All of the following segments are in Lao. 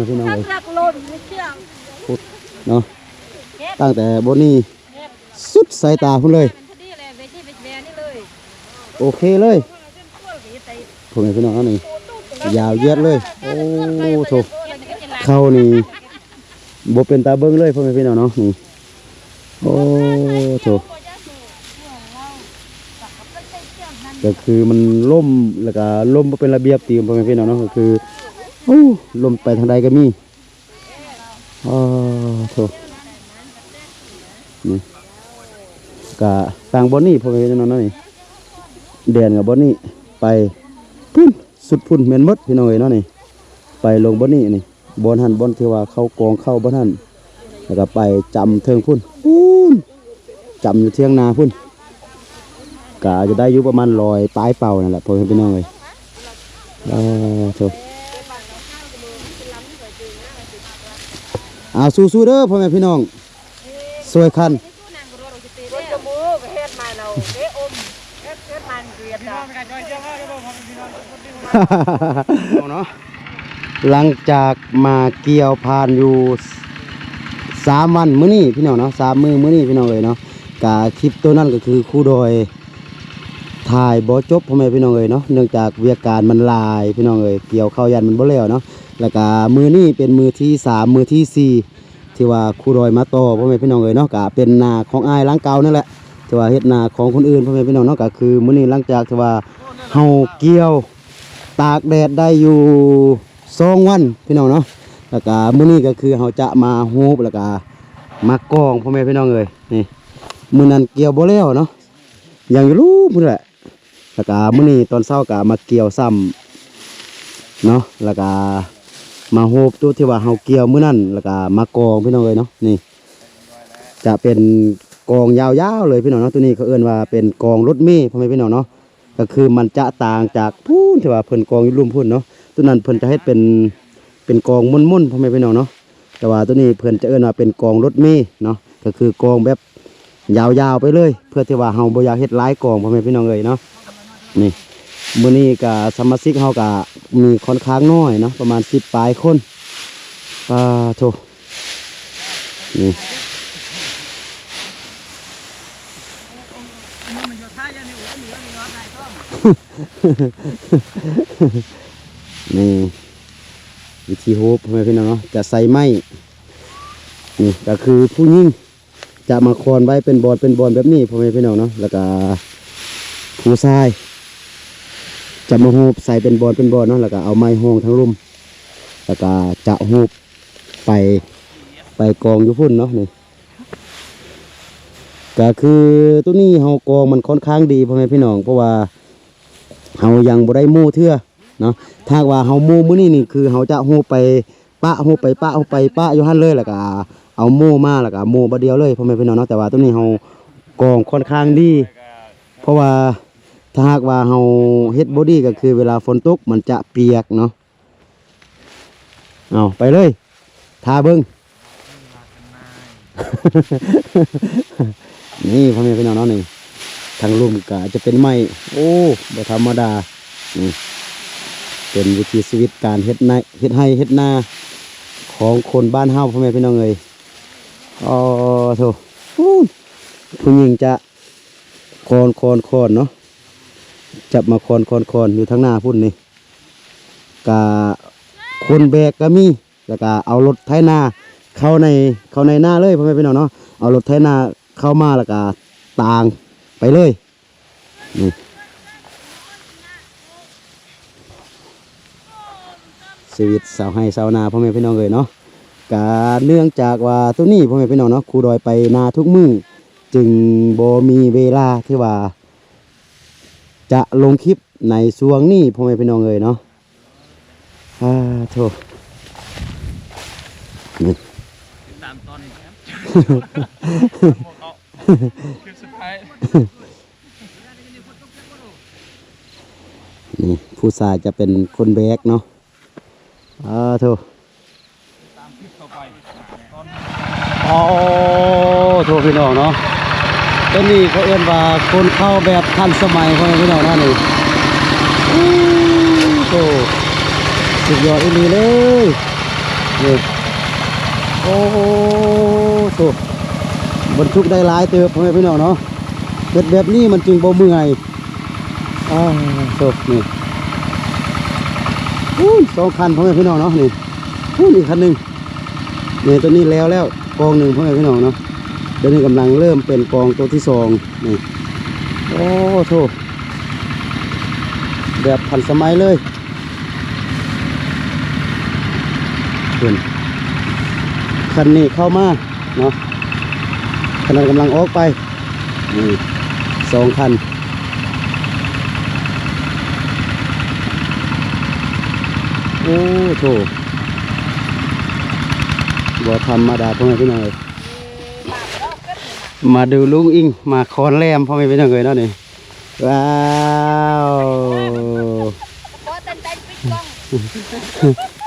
ແມ່ພີ່ນ້ອງເອີຍ ເນາະ ຕັ້ງແຕ່ບ່ອນນີ້ສຸດສາຍຕາພຸ້ນເລີຍ ໂອເຄເລີຍ ພໍ່ແມ່ພີ່ນ້ອງເນາະ ນີ້ ຍາວຢຽດເລີຍ ໂອ້ໂທ້ ເຂົ້ານີ້ບໍ່ເປັນຕາເບິ່ງເລີຍ ພໍ່ແມ່ພີ່ນ້ອງເນາະ ນີ້ ໂອ້ໂທ້ ກໍຄືມັນລົ້ມ ແລ້ວກໍລົ້ມບໍ່ເປັນລະບຽບຕີ ພໍ່ແມ່ພີ່ນ້ອງເນາະ ກໍຄື ໂອ້ ລົ້ມໄປທາງໃດກໍມີ ອໍ ໂທ້ ນີ້ ກະຕັ້ງບ່ອນນີ້ ພໍ່ແມ່ພີ່ນ້ອງເນາະ ນີ້ ແດນກັບບ່ອນນີ້ ໄປພຸ້ນ ສຸດພຸ້ນແມ່ນໝົດ ພີ່ນ້ອງເອີຍເນາະ ນີ້ ໄປລົງບ່ອນນີ້ ນີ້ ບ່ອນຫັ້ນ ບ່ອນທີ່ວ່າເຂົາກອງເຂົ້າບ່ອນຫັ້ນ ແລ້ວກໍໄປຈຳເທິງພຸ້ນ ພຸ້ນ ຈຳຢູ່ຖຽງນາພຸ້ນ ກະອາດຈະໄດ້ຢູ່ປະມານຮ້ອຍປາຍເປົານັ້ນແຫຼະ ພໍ່ແມ່ພີ່ນ້ອງເອີຍ ອໍ ໂທ້. ເອົາ ສູ້ໆເດີພໍ່ແມ່ພີ່ນ້ອງ ຊ່ວຍກັນ ເນາະ ຫຼັງຈາກມາກ່ຽວຜ່ານຢູ່ສາມວັນມື້ນີ້ພີ່ນ້ອງເນາະ ສາມມື້ມື້ນີ້ພີ່ນ້ອງເອີຍເນາະ ກະຄລິບໂຕນັ້ນກໍຄືຄູດອຍ ຖ່າຍບໍ່ຈົບພໍ່ແມ່ພີ່ນ້ອງເອີຍເນາະ ເນື່ອງຈາກວຽກການມັນຫຼາຍພີ່ນ້ອງເອີຍ ກ່ຽວເຂົ້າຢ້ານມັນບໍ່ແລ້ວເນາະ ແລ້ວກະມື້ນີ້ເປັນມື້ທີສາມ ມື້ທີສີ່ ທີ່ວ່າຄູດອຍມາຕໍ່ພໍ່ແມ່ພີ່ນ້ອງເອີຍເນາະ ກະເປັນນາຂອງອ້າຍຫຼັງເກົ່ານັ້ນແຫຼະ ທີ່ວ່າເຮັດນາຂອງຄົນອື່ນພໍ່ແມ່ພີ່ນ້ອງເນາະ ກະຄືມື້ນີ້ຫຼັງຈາກທີ່ວ່າເຮົາກ່ຽວຕາກແດດໄດ້ຢູ່ສອງວັນພີ່ນ້ອງເນາະ ແລ້ວກະມື້ນີ້ກໍຄືເຮົາຈະມາຮູບ ແລ້ວກະມາກອງພໍ່ແມ່ພີ່ນ້ອງເອີຍ ນີ້ ມື້ນັ້ນກ່ຽວບໍ່ແລ້ວເນາະ ຍັງຢູ່ລຸ່ມພຸ້ນແຫຼະ ແລ້ວກະມື້ນີ້ຕອນເຊົ້າກະມາກ່ຽວຊ້ຳເນາະ ແລ້ວກະມາຮູບໂຕທີ່ວ່າເຮົາກ່ຽວມື້ນັ້ນ ແລ້ວກະມາກອງພີ່ນ້ອງເອີຍເນາະ ນີ້ ຈະເປັນກອງຍາວໆເລີຍພີ່ນ້ອງເນາະ ໂຕນີ້ເຂົາເອີ້ນວ່າເປັນກອງລົດເມພໍ່ແມ່ພີ່ນ້ອງເນາະ ກໍຄືມັນຈະຕ່າງຈາກພຸ້ນທີ່ວ່າເພິ່ນກອງຢູ່ລຸ່ມພຸ້ນເນາະ ໂຕນັ້ນເພິ່ນຈະເຮັດເປັນ ເປັນກອງມົນໆພໍ່ແມ່ພີ່ນ້ອງເນາະ ແຕ່ວ່າໂຕນີ້ເພິ່ນຈະເອີ້ນວ່າເປັນກອງລົດເມເນາະ ກໍຄືກອງແບບຍາວໆໄປເລີຍ ເພື່ອທີ່ວ່າເຮົາບໍ່ຢາກເຮັດຫຼາຍກອງພໍ່ແມ່ພີ່ນ້ອງເອີຍເນາະ ນີ້ ມື້ນີ້ກະສະມາຊິກເຮົາກະມີຄ່ອນຂ້າງໜ້ອຍເນາະ ປະມານສິບປາຍຄົນ ປາໂທ້ ນີ້ ນີ້ ວິທີຮູບ ພໍ່ແມ່ພີ່ນ້ອງເນາະ ຈະໃຊ້ໄມ້ ນີ້ກໍຄືຜູ້ຍິງຈະມາຄອນໄວ້ເປັນບອນເປັນບອນແບບນີ້ ພໍ່ແມ່ພີ່ນ້ອງເນາະ ແລ້ວກະຜູ້ຊາຍຈະມາຮູບໃສ່ເປັນບອນເປັນບອນເນາະ ແລ້ວກະເອົາໄມ້ຮອງທາງລຸ່ມ ແລ້ວກະຈະຮູບໄປ ໄປກອງຢູ່ພຸ້ນເນາະ ນີ້ ກະຄືໂຕນີ້ເຮົາກອງມັນຄ່ອນຂ້າງດີພໍ່ແມ່ພີ່ນ້ອງ ເພາະວ່າເຮົາຍັງບໍ່ໄດ້ໂມ້ເທື່ອເນາະ ຖ້າຫາກວ່າເຮົາໂມ້ມື້ນີ້ນີ້ ຄືເຮົາຈະຮູບໄປປະ ຮູບໄປປະ ຮູບໄປປະຢູ່ຫັ້ນເລີຍ ແລ້ວກະເອົາໂມ້ມາ ແລ້ວກະໂມ້ບາດດຽວເລີຍພໍ່ແມ່ພີ່ນ້ອງເນາະ ແຕ່ວ່າໂຕນີ້ເຮົາກອງຄ່ອນຂ້າງດີ ເພາະວ່າຖ້າຫາກວ່າເຮົາເຮັດບໍ່ດີ ກໍຄືເວລາຝົນຕົກມັນຈະປຽກເນາະ. ເອົາໄປເລີຍ ຖ້າເບິ່ງ ນີ້ພໍ່ແມ່ພີ່ນ້ອງເນາະ ນີ້ ທາງລຸ່ມກະຈະເປັນໄມ້ ໂອ້ ບໍ່ທຳມະດາ ນີ້ ເປັນວິຖີຊີວິດການເຮັດໄຮ່ ເຮັດໄຮ່ເຮັດນາຂອງຄົນບ້ານເຮົາ ພໍ່ແມ່ພີ່ນ້ອງເອີຍ ອໍ ໂທ້ ຜູ້ຍິງຈະຄອນໆໆເນາະ ຈັບມາຄອນໆໆ ຢູ່ທາງໜ້າພຸ້ນນີ້ ກະຄົນແບກກະມີ ແລ້ວກະເອົາລົດໄຖນາເຂົ້າໃນ ເຂົ້າໃນນາເລີຍ ພໍ່ແມ່ພີ່ນ້ອງເນາະ ເອົາລົດໄຖນາເຂົ້າມາ ແລ້ວກະຕາງໄປເລີຍ ນີ້ ຊີວິດຊາວໄຮ່ຊາວນາ ພໍ່ແມ່ພີ່ນ້ອງເອີຍເນາະ ກະເນື່ອງຈາກວ່າໂຕນີ້ ພໍ່ແມ່ພີ່ນ້ອງເນາະ ຄູດອຍໄປນາທຸກມື້ ຈຶ່ງບໍ່ມີເວລາທີ່ວ່າ ຈະລົງຄລິບໃນຊ່ວງນີ້ ພໍ່ແມ່ພີ່ນ້ອງເອີຍເນາະ ອາ ໂທ້ ນີ້ ຕິດຕາມຕອນນີ້ ຄລິບສຸດທ້າຍ ນີ້ ຜູ້ຊາຍຈະເປັນຄົນແບກເນາະ ອາ ໂທ້ ໂອ້ ໂທພີ່ນ້ອງເນາະ ໂຕນີ້ເຂົາເອີ້ນວ່າໂຄນເຄົ້າແບບທັນສະໄໝ ພໍ່ແມ່ພີ່ນ້ອງເນາະ ນີ້ ໂອ້ ໂທ ສຸດຍອດອີ່ຫຼີເລີຍ ນີ້ ໂອ້ ໂທ ບັນທຸກໄດ້ຫຼາຍເຕີບ ພໍ່ແມ່ພີ່ນ້ອງເນາະ ເຮັດແບບນີ້ມັນຈຶ່ງບໍ່ເມື່ອຍ ອາ ໂທ ນີ້ ພຸ້ນ ສອງຄັນ ພໍ່ແມ່ພີ່ນ້ອງເນາະ ນີ້ ພຸ້ນ ອີກຄັນໜຶ່ງ ນີ້ ໂຕນີ້ແລ້ວແລ້ວກອງໜຶ່ງ ພໍ່ແມ່ພີ່ນ້ອງເນາະ ດຽວນີ້ກຳລັງເລີ່ມເປັນກອງໂຕທີສອງ ນີ້ ໂອ້ ໂທ ແບບທັນສະໄໝເລີຍ ເຫັນ ຄັນນີ້ເຂົ້າມາເນາະ ຄັນນັ້ນກຳລັງອອກໄປ ນີ້ ສອງຄັນ ໂອ້ ໂທ ບໍ່ທຳມະດາ ພໍ່ແມ່ພີ່ນ້ອງເອີຍ ມາດູລຸງອິງ ມາຄອນແຫຼມ ພໍ່ແມ່ພີ່ນ້ອງເອີຍເນາະ ນີ້ ວ້າວ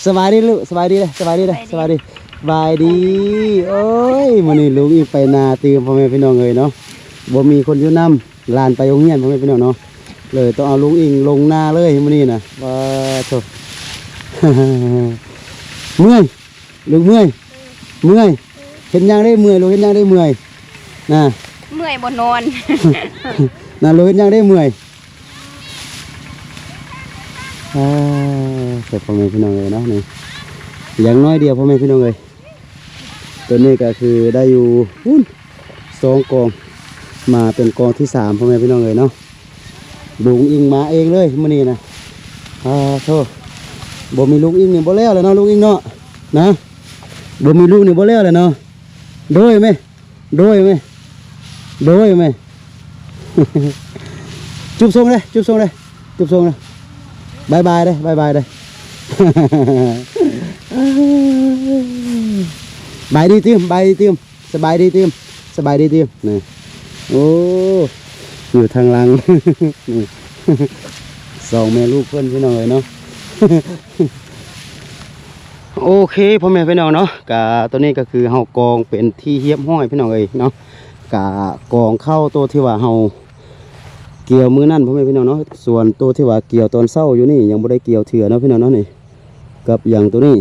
ສະບາຍດີລູກ ສະບາຍດີເດີ້ ສະບາຍດີເດີ້ ສະບາຍດີ ສະບາຍດີ. ໂອ້ຍ ມື້ນີ້ລຸງອີກໄປນາຕື່ມ ພໍ່ແມ່ພີ່ນ້ອງເອີຍເນາະ ບໍ່ມີຄົນຢູ່ນຳ ຫຼານໄປໂຮງຮຽນ ພໍ່ແມ່ພີ່ນ້ອງເນາະ ເລີຍຕ້ອງເອົາລຸງອີກລົງນາເລີຍມື້ນີ້ນະ. ປາໂທ້ ເມື່ອຍ ລູກເມື່ອຍ ເມື່ອຍ ເຮັດຫຍັງໄດ້ເມື່ອຍ ລູກ ເຮັດຫຍັງໄດ້ເມື່ອຍນະ ເມື່ອຍບໍ່ນອນ ນະ ລູກ ເຮັດຫຍັງໄດ້ເມື່ອຍ. ອ່າ ເຈົ້າ ພໍ່ແມ່ພີ່ນ້ອງເອີຍເນາະ ນີ້ ຢ່າງໜ້ອຍດຽວ ພໍ່ແມ່ພີ່ນ້ອງເອີຍ ຕົວນີ້ກໍຄືໄດ້ຢູ່ພຸ້ນສອງກອງ ມາເປັນກອງທີສາມ ພໍ່ແມ່ພີ່ນ້ອງເອີຍເນາະ. ລຸງອີກມາເອງເລີຍມື້ນີ້ນະ. ອ່າ ໂທ້ ບໍ່ມີລຸງອີກນີ້ບໍ່ແລ້ວແຫຼະເນາະ ລຸງອີກເນາະ ນະ ບໍ່ມີລຸງນີ້ບໍ່ແລ້ວແຫຼະເນາະ. ໂດຍແມ່ ໂດຍແມ່ ໂດຍແມ່ ຈຸບສົ່ງເດີ້ ຈຸບສົ່ງເດີ້ ຈຸບສົ່ງເດີ້ ບາຍບາຍເດີ້ ບາຍບາຍເດີ້ ບາຍດີຕື່ມ ບາຍດີຕື່ມ ສະບາຍດີຕື່ມ ສະບາຍດີຕື່ມ ນີ້ ໂອ້ ຢູ່ທາງຫຼັງ ນີ້ ສອງແມ່ລູກເພິ່ນ ພີ່ນ້ອງເອີຍເນາະ. ໂອເຄ ພໍ່ແມ່ພີ່ນ້ອງເນາະ ກະຕອນນີ້ກໍຄືເຮົາກອງເປັນທີ່ຮຽບຮ້ອຍ ພີ່ນ້ອງເອີຍເນາະ. ກະກອງເຂົ້າໂຕທີ່ວ່າເຮົາກ່ຽວມື້ນັ້ນ ພໍ່ແມ່ພີ່ນ້ອງເນາະ ສ່ວນໂຕທີ່ວ່າກ່ຽວຕອນເຊົ້າຢູ່ນີ້ ຍັງບໍ່ໄດ້ກ່ຽວເທື່ອເນາະ ພີ່ນ້ອງເນາະ. ນີ້ກັບຢ່າງໂຕນີ້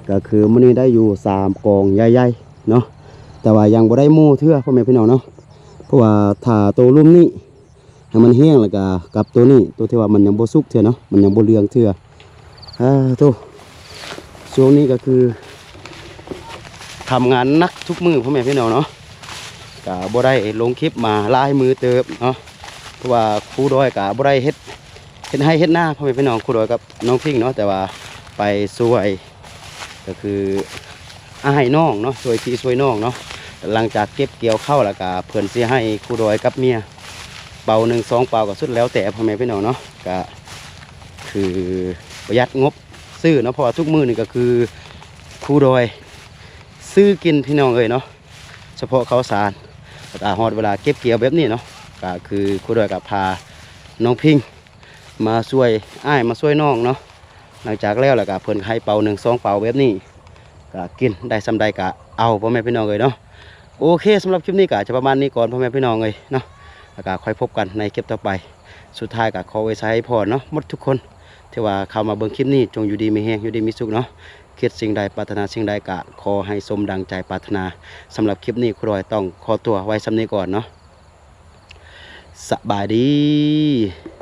ກໍຄືມື້ນີ້ໄດ້ຢູ່ສາມກອງໃຫຍ່ໆເນາະ ແຕ່ວ່າຍັງບໍ່ໄດ້ໝູ່ເທື່ອ ພໍ່ແມ່ພີ່ນ້ອງເນາະ. ເພາະວ່າຖ້າໂຕລຸ່ມນີ້ ໃຫ້ມັນແຫ້ງ ແລ້ວກະກັບໂຕນີ້ ໂຕທີ່ວ່າມັນຍັງບໍ່ສຸກເທື່ອເນາະ ມັນຍັງບໍ່ເຫຼືອງເທື່ອ. ອາ ໂທ້ ຊ່ວງນີ້ກໍຄືທຳງານໜັກທຸກມື້ ພໍ່ແມ່ພີ່ນ້ອງເນາະ ກະບໍ່ໄດ້ລົງຄລິບມາຫຼາຍມື້ເຕີບເນາະ ເພາະວ່າຄູດອຍກະບໍ່ໄດ້ເຮັດ ເຮັດໄຮ່ເຮັດນາ ພໍ່ແມ່ພີ່ນ້ອງ ຄູດອຍກັບນ້ອງພິງເນາະ ແຕ່ວ່າໄປຊ່ວຍ ກໍຄືອ້າຍນ້ອງເນາະ ຊ່ວຍພີ່ຊ່ວຍນ້ອງເນາະ. ຫຼັງຈາກເກັບກ່ຽວເຂົ້າແລ້ວກະ ເພິ່ນຊິໃຫ້ຄູດອຍກັບເມຍເປົາໜຶ່ງສອງເປົາ ກໍສຸດແລ້ວແຕ່ພໍ່ແມ່ພີ່ນ້ອງເນາະ ກະຄືປະຢັດງົບຊື້ເນາະ ເພາະວ່າທຸກມື້ນີ້ກໍຄືຄູດອຍຊື້ກິນ ພີ່ນ້ອງເອີຍເນາະ ສະເພາະເຂົ້າສານ. ແລ້ວກະຮອດເວລາເກັບກ່ຽວແບບນີ້ເນາະ ກະຄືຄູດອຍກະພານ້ອງພິງ ມາຊ່ວຍອ້າຍມາຊ່ວຍນ້ອງເນາະ. ຫຼັງຈາກແລ້ວ ແລ້ວກະເພິ່ນໃຫ້ເປົາໜຶ່ງສອງເປົາແບບນີ້ ກະກິນໄດ້ສ່ຳໃດກະເອົາ ພໍ່ແມ່ພີ່ນ້ອງເອີຍເນາະ. ໂອເຄ ສຳລັບຄລິບນີ້ກະຈະປະມານນີ້ກ່ອນ ພໍ່ແມ່ພີ່ນ້ອງເອີຍເນາະ ແລ້ວກະຄ່ອຍພົບກັນໃນຄລິບຕໍ່ໄປ. ສຸດທ້າຍກະຂໍອວຍໄຊໃຫ້ພອນເນາະ ໝົດທຸກຄົນທີ່ວ່າເຂົ້າມາເບິ່ງຄລິບນີ້ ຈົ່ງຢູ່ດີມີແຮງ ຢູ່ດີມີສຸກເນາະ. ຄິດສິ່ງໃດປາດຖະໜາສິ່ງໃດກະຂໍໃຫ້ສົມດັ່ງໃຈປາດຖະໜາ. ສຳລັບຄລິບນີ້ຄູດອຍຕ້ອງຂໍຕົວໄວ້ສ່ຳນີ້ກ່ອນເນາະ. ສະບາຍດີ.